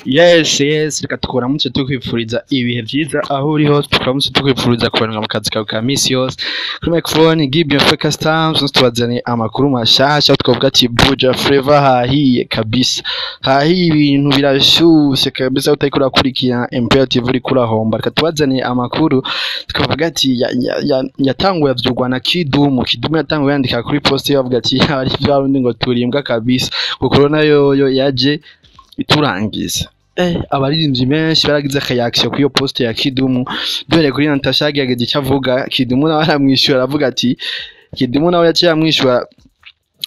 Yes, reka tukuramutse tukwifuriza ibihe vyiza aho uri hose, tukuramutse tukwifuriza kubanira mu kazi kawe ka misi yose. Kuri microphone Gibion Focus Times tubazaniye amakuru mashasha, twavuga ati Buja Flavor hahiye kabisa. Hahiye, ibintu birashushe kabisa, utariko urakurikirana Empire TV uriko urahomba. Reka tubazaniye amakuru twavuga ati yatanguye avyurwa na Kidumu. Kidumu yatanguye yandika kuri post yavuga ati ari vyarundi ngo turimbwa kabisa, ngo corona yoyo yaje iturangiza. Abaririmbyi benshi baragize reaction kuri iyo post ya Kidumu. Duhereye kuri Natasha, yagerageje icyo avuga, Kidumu nawe aramwishyura, aravuga ati, Kidumu nawe yaciye amwishyura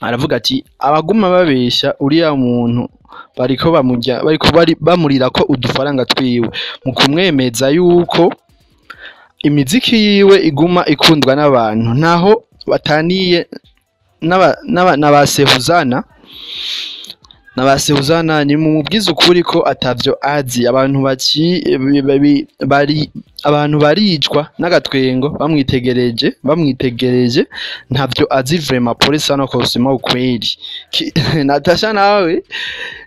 aravuga ati abaguma babesha uriya muntu bariko bamurya, bariko bari bamurira ko udufaranga twiwe, mu kumwemeza yuko imiziki yiwe iguma ikundwa n'abantu ntaho bataniye n'aba Sehuzana nabasehuzana. Ni mumubwize ukuri ko atavyo azi. Abantu baki bari abantu baricwa n'agatwengo bamwitegereje, ntavyo azi vraiment. Pole sana kwa kusema ukweli. Natasha nawe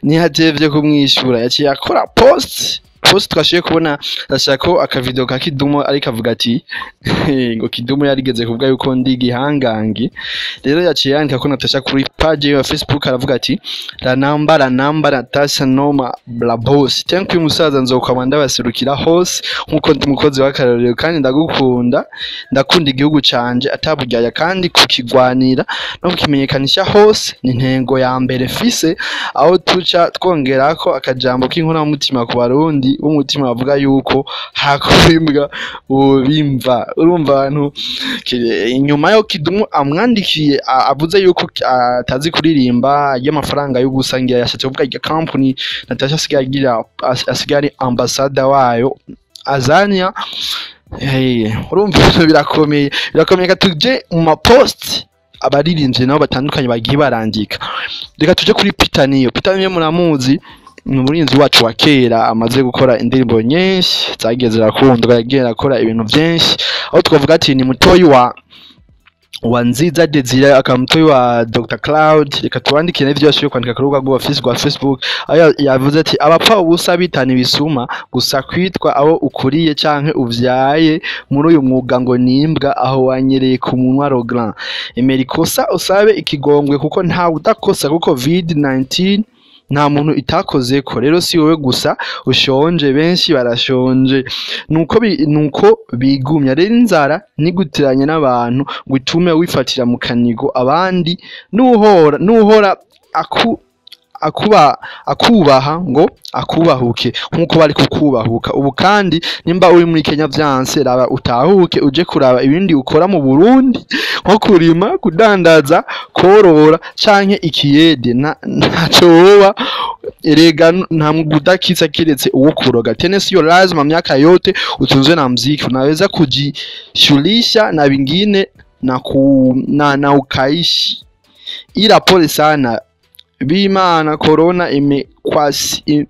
ntihatevye kumwishura, yaciye akora post twashoboye kubona. Ndashaka ko akavideo ka Kidumu, ariko avuga ati ngo Kidumu yarigeze kuvuga yuko ndi gihangange. Rero yaciye yandika ko Natasha kuri page ya Facebook, aravuga ati la namba la namba Natasha noma bla boss, thank you musaza, nzokwama ndabaserukira hose nkuko ndi umukozi w'akarorero, kandi ndagukunda, ndakunda igihugu canje ataburyaya, kandi kukigwanira no kukimenyekanisha hose ni intego ya mbere fise. Aho tuca twongerako akajambo k'inkoramutima ku Barundi b'umutima bavuga yuko hakubimbwa ubimva. Urumva abantu inyuma yo Kidumu amwandikiye avuze yuko atazi kuririmba y'amafaranga yo gusangira, yashatse kuvuga irya company Natasha asigaye agira, asigaye ari ambassador wayo Azania. Hey, urumva ibintu birakomeye, birakomeye. Reka tuje mu ma post abaririmbyi nabo batandukanye bagiye barandika. Reka tuje kuri Peter Niyo. Peter Niyo muramuzi, ni umurinzi wacu wa kera, amaze gukora indirimbo nyinshi zagiye zirakundwa, yagiye arakora ibintu byinshi, aho twavuga ati ni mutoyi wa Nziza Desire, akaba mutoyi wa Dr Cloud. Reka tubandikire n'ivyo yashoboye kwandika ku rubuga rwa Facebook, aho yavuze ati abapfa ubusa bitana ibisuma gusa, kwitwa abo ukuriye canke uvyaye muri uyu mwuga ngo nimbwa, aho wanyereye ku munwa. Rogran, emera ikosa usabe ikigongwe, kuko ntawe udakosa, kuko COVID-19 nta muntu itakozeko. Rero si wowe gusa ushonje, benshi barashonje, nuko bigumya. Rero inzara nigutiranye n'abantu ngo itume wifatira mu kanigo abandi, nuhora aku akuba akubaha ngo akubahuke nkuko bari kukubahuka ubu. Kandi nimba uri muri Kenya vyanse, raba utahuke uje kuraba ibindi ukora mu Burundi, nko kurima, kudandaza, korora canke ikiyede. Ntaco woba erega, nta mwuga kiretse uwo kuroga. Tena sio lazima miaka yote utunzwe na mziki, unaweza kujishughulisha na vingine na ukaishi. Ila pole sana bimana, corona imekwasi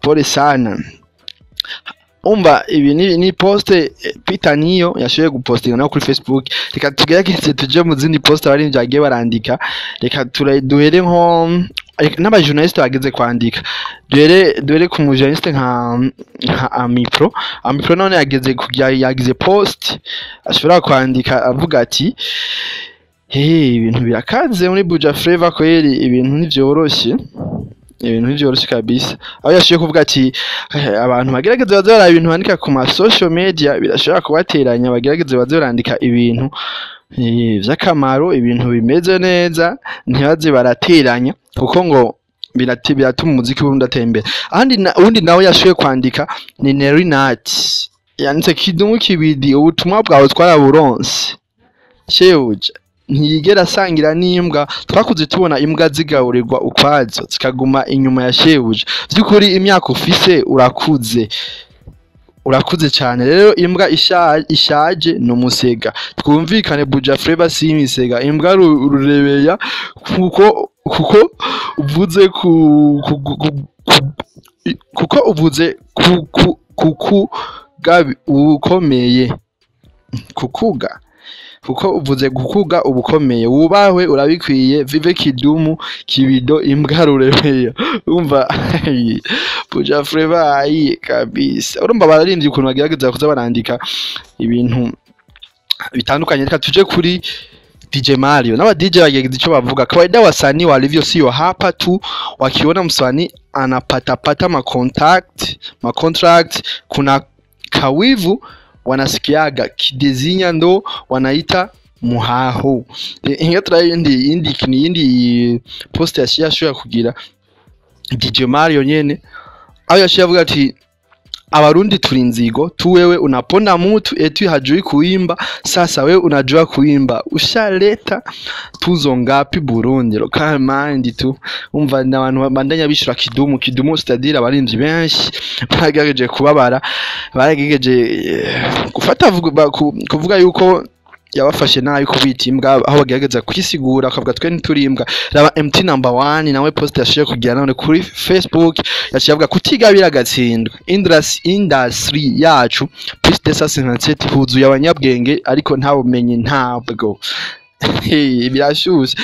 pole sana. Umva, ibi ni post Peter Niyo yashoboye gupostinga nawe kuri Facebook. Reka tugerageze tuje mu zindi post abaririmbyi bagiye barandika. Reka duhere nko n'abajournaliste bageze kwandika. Duhere ku mujournaliste nka Amipro. Amipro none yageze kugira yagize post ashobora kwandika avuga ati hey, ibintu birakaze muri Buja Flavor kweli, ibintu ntivyoroshe, ibintu ntivyoroshe kabisa. Aho yashoboye kuvuga ati abantu bagerageze baze baraba ibintu bandika ku ma social media, birashobora kubateranya. Bagerageze baze barandika ibintu vy'akamaro, ibintu bimeze neza, ntibaze barateranya, kuko ngo biratuma umuziki w'Uburundi atera imbere. Ahandi uwundi nawe yashoboye kwandika ni Nelly Nat, yanditse Kidumu Kibidi, ubutumwa bwawe twaraburonse, shebuja ntiyigera asangira n'imbwa, twakuze tubona imbwa zigaburirwa ukwazo zikaguma inyuma ya shebuja. Vy'ukuri imyaka ufise urakuze, urakuze cyane. Rero imbwa ishaje ni umusega, twumvikane. Buja Flavor si imisega, imbwa rurebeya, kuko uvuze ku, kuko uvuze ku ku kuku gabi ukomeye kukuga. Kuko uvuze gukuga ubukomeye, wubahwe, urabikwiye. Vive Kidumu, Kibido, imbwa ruremeyo. Umva, Buja Flavor ayi kabisa. Urumva bararimbye ukuntu bagerageza kuza barandika ibintu bitandukanye. Reka tuje kuri DJ Mario n'aba DJ bagerageza ico bavuga. Kawaida wasanii walivyo, sio hapa tu, wakiona msanii anapatapata ma contact, ma contract, kuna kawivu wanasikiaga kidezinya, ndo wanaita muhaho. Inga turayindi indi indi post yashiye ashobora kugira DJ Mario nyene, aho yashiye avuga ati: "Abarundi turi nzigo tu, wewe unaponda mutu eti hajui kuimba, sasa wewe unajua kuimba, ushaleta tuzo ngapi Burundi?" Local mind tu. Umva, n'abantu bandanya bishura Kidumu, Kidumu, c'est-à-dire abarinzi benshi bagerageje kubabara, bagerageje gufata kuvuga yuko yabafashe nabi kubita imbwa, aho bagerageza kwisigura akavuga twe ntituri imbwa. Raba MT number 1 nawe, post yashiye kugira none kuri Facebook, yaciye avuga kutigabira agatsindwa industry yacu plus de 157 huzuye abanyabwenge ariko nta bumenyi, ntabwo birashushe.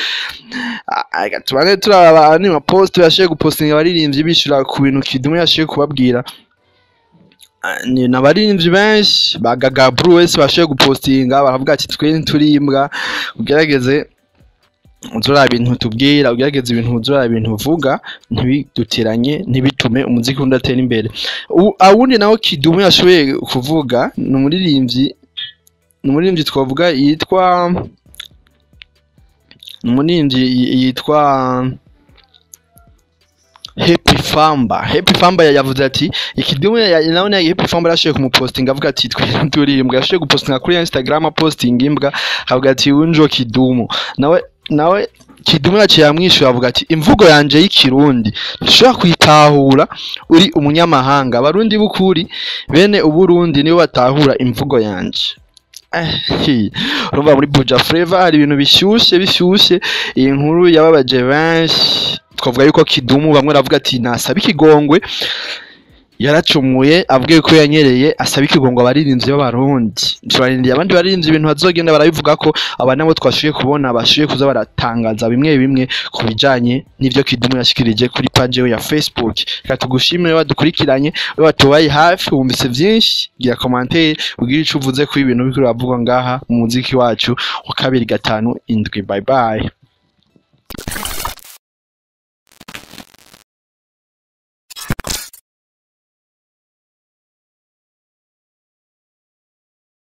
Tubane turaba ni ma post yashiye gupostinga abaririmbyi bishura ku bintu Kidumu yashiye kubabwira. Ni n'abaririmbyi benshi ba Gaga Blue wese bashoboye gupostinga baravuga ati twe ntituri imbwa, ugerageze uzuraba ibintu tubwira, ugerageze ibintu uzuraba ibintu uvuga, ntibiduteranye, ntibitume umuziki udatera imbere. Awundi nawe Kidumu yashoboye kuvuga ni umuririmbyi twavuga yitwa, ni umuririmbyi yitwa Happy Famba. Happy Famba yavuze ati Ikidumu nawe Happy Famba yarashoboye kumupostinga avuga ati twe turi imbwa. Yashoboye gupostinga kuri Instagram, apostinga imbwa, avuga ati unjo Kidumu. Nawe Kidumu yaciye amwishyura avuga ati imvugo yanje y'Ikirundi ntushobora kuyitahura uri umunyamahanga, Abarundi b'ukuri bene Uburundi nibo batahura imvugo yanje. Urumva muri Buja Flavor hari ibintu bishyushye bishyushye. Iyi nkuru yababaje benshi. Twavuga yuko Kidumu bamwe baravuga ati nasaba ikigongwe, yaracumuye, avuga ko yanyereye, asaba ikigongwe abaririmbyi b'Abarundi. Turarindiye abandi baririmbyi ibintu bazogenda barabivuga ko aba nabo twashoboye kubona bashoboye kuza baratangaza bimwe bimwe ku bijanye n'ivyo Kidumu yashikirije kuri page ye ya Facebook. Reka tugushimire wadukurikiranye, we watubaye hafi, wumvise vyinshi. Gira commentaire, ugire ico uvuze kuri ibintu biriko biravugwa ngaha mu muziki wacu wa 257. Bye bye.